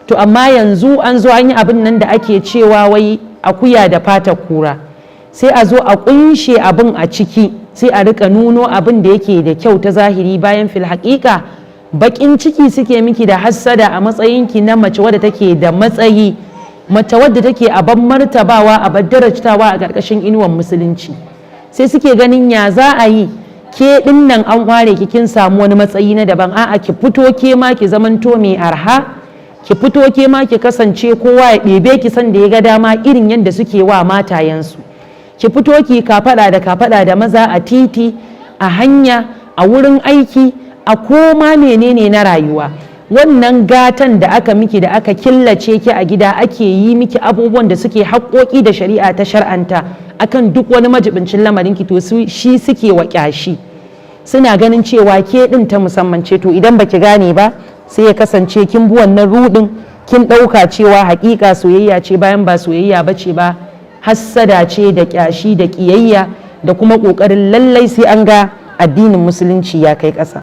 To amma yanzu an zo an yi abin nan da ake cewa wai akuya da fatar kura. Sai a zo a kunshe abin a ciki, sai a rika nuno abin da yake da kyau ta zahiri, bayan fil haƙiƙa baƙin ciki suke miki da hassada a matsayinki na mace wadda take da matsayi, mace wadda take aban martabawa, a darajtawa a ƙarƙashin inuwan Musulunci. Sai suke ganin ya za a yi ke ɗin nan an ware ki, kin samu wani matsayi na daban? A'a, ki fito ke ma ki zamanto mai arha, ki fito ke ma ki kasance kowa ya ɗebe ki san da ya ga dama, irin yadda suke wa matayensu. Ki fito ki kafaɗa da kafaɗa da maza a titi, a hanya, a wurin aiki, a koma menene na rayuwa. Wannan gatan da aka miki, da aka killace ki a gida ake yi miki abubuwan da suke haƙoƙi da shari'a ta shar'anta akan duk wani majibincin lamarin ki, to shi suke wa ƙyashi. Suna ganin cewa ke ɗin ta musamman ce. To idan baki gane ba, sai ya kasance kin bi wannan ruɗin, kin ɗauka cewa haƙiƙa soyayya ce, bayan ba soyayya ba ce ba, hassada ce da ƙyashi da ƙiyayya da kuma ƙoƙarin lallai sai an ga addinin Musulunci ya kai ƙasa.